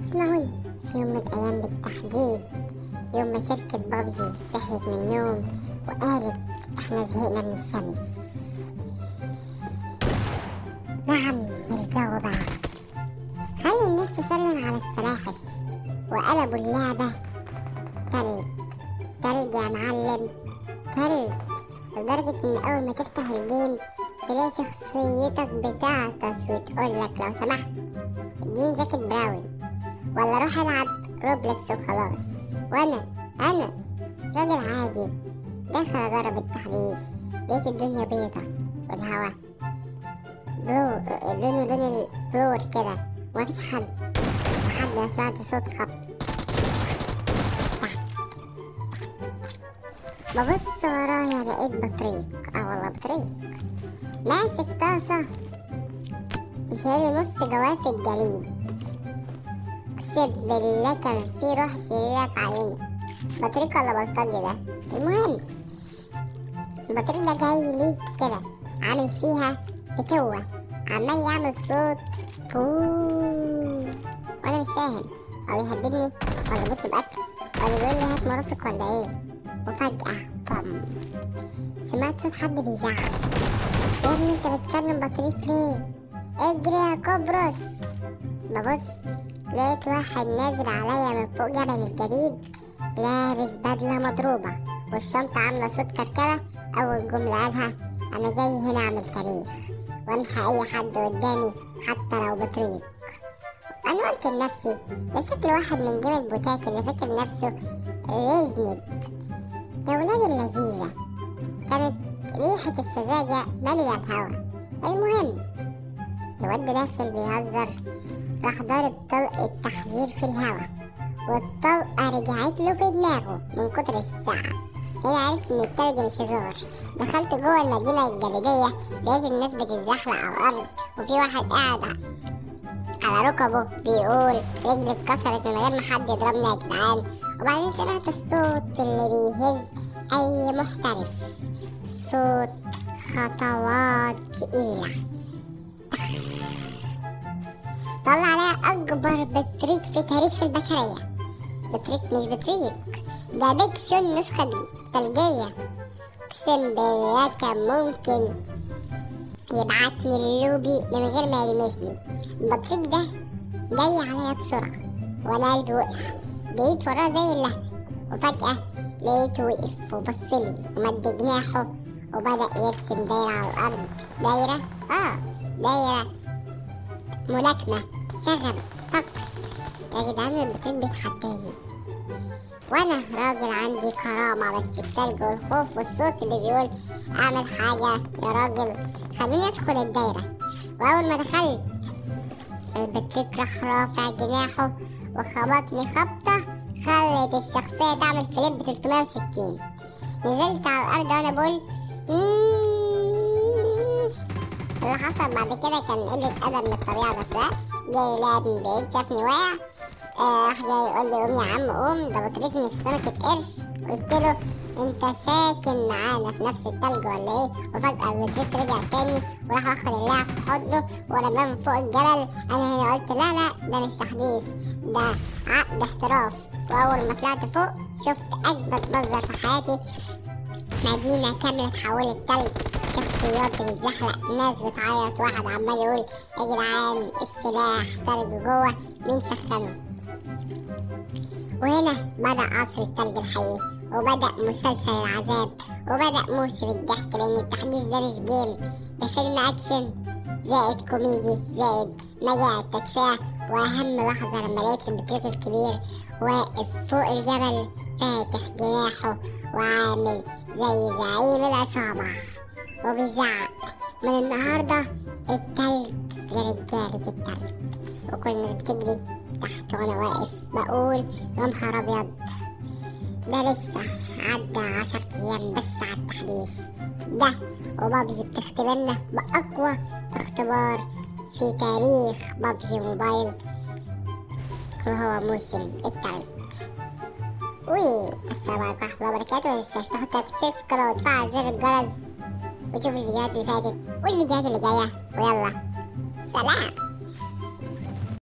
اسمعوني، في يوم من الأيام بالتحديد، يوم ما شركة بابجي صحيت من النوم وقالت احنا زهقنا من الشمس. نعم الجو بقى خلي الناس تسلم على السلاحف، وقلبوا اللعبة تلج تلج يا معلم تلج، لدرجة ان اول ما تفتح ال game تلاقي شخصيتك بتعطس وتقولك لو سمحت اديني جاكيت brown ولا روح العب Roblox وخلاص. وانا راجل عادي داخل اجرب التحديث، لقيت الدنيا بيضة والهوا لونه لون الدور كده ومفيش حد، لحد ما سمعت صوت خبط. ببص ورايا لقيت بطريق، والله بطريق ماسك طاسة وشايل نص جواف الجليد. اقسم بالله كان في روح شريرة في عينه، بطريق ولا بلطجي ده؟ المهم البطريق ده جاي ليه كده عامل فيها فتوة، عمال يعمل صوت بووو وانا مش فاهم هو بيهددني ولا بيطلب اكل ولا بيقول لي هات مرافق ولا ايه. وفجأة بوم سمعت صوت حد بيزعق، يا ابني انت بتكلم بطريق ليه؟ اجري يا قبرص. ببص لقيت واحد نازل عليا من فوق جبل الجليد لابس بدلة مضروبة والشنطة عاملة صوت كركبة. أول جملة قالها أنا جاي هنا أعمل تاريخ وأمحى أي حد قدامي حتى لو بطريق. أنا قلت لنفسي ده شكل واحد من game البوتات اللي فاكر نفسه legend. يا ولاد اللذيذة، كانت ريحة السذاجة مالية الهوا. المهم الواد داخل بيهزر، راح ضارب طلقة تحذير في الهوا والطلقة رجعت له في دماغه من كتر الساعة. هنا عرفت ان التلج مش هزار. دخلت جوه المدينة الجليدية لقيت الناس بتتزحلق على الأرض، وفي واحد قاعد على ركبه بيقول رجلي اتكسرت من غير ما حد يضربني يا جدعان. وبعدين سمعت الصوت اللي بيهز أي محترف، صوت خطوات تقيلة. طلع عليها أكبر بطريق في تاريخ البشرية. بطريق مش بطريق، ده بيج شون نسخة تلجية. اقسم بالله كان ممكن يبعتني اللوبي من غير ما يلمسني. البطريق ده جاي عليا بسرعة وانا قلبي وقع، جريت وراه زي اللهب، وفجأة لقيته وقف وبصلي ومد جناحه وبدأ يرسم دايرة على الأرض. دايرة؟ دايرة ملاكمة شغب طقس. يا جدعان البطريق بيتحداني وانا راجل عندي كرامة، بس التلج والخوف والصوت اللي بيقول اعمل حاجة يا راجل خليني ادخل الدايرة. واول ما دخلت البطريق راح رافع جناحه وخبطني خبطة خلت الشخصية تعمل فليب 360. نزلت على الارض وانا بقول اللي حصل بعد كده كان قلة أدب من الطبيعة نفسها. جاي لاعب من بعيد شافني واقع، راح جاي يقول لي قوم يا عم قوم، ده بطريق مش سمكة قرش. قلت له انت ساكن معانا في نفس التلج ولا ايه؟ وفجأة البطريق رجع تاني وراح واخد اللاعب في حضنه ورماه من فوق الجبل. انا هنا قلت لا لا ده مش تحديث، ده عقد احتراف. واول ما طلعت فوق شفت اجمد منظر في حياتي، مدينة كاملة اتحولت تلج، شخصيات بتتزحلق، ناس بتعيط، واحد عمال يقول يا جدعان السلاح تلج جوه مين سخنة. وهنا بدأ عصر التلج الحقيقي، وبدأ مسلسل العذاب، وبدأ موسم الضحك، لأن التحديث ده مش game، ده فيلم أكشن زائد كوميدي زائد مجال التدفئة. وأهم لحظة لما لقيت البطريق الكبير واقف فوق الجبل فاتح جناحه وعامل زي زعيم العصابة وبيزعق من النهاردة التلج لرجالة التلج، وكل الناس بتجري تحت وانا واقف بقول يا نهار ابيض، ده لسه عدى 10 ايام بس على التحديث ده، وبابجي بتختبرنا باقوى اختبار في تاريخ بابجي موبايل وهو موسم التلج. والسلام عليكم ورحمة الله وبركاته. متنساش تحط like وتشترك في القناة وتفعل زر الجرس وتشوف الفيديوهات اللي فاتت والفيديوهات اللي جاية، ويلا سلام.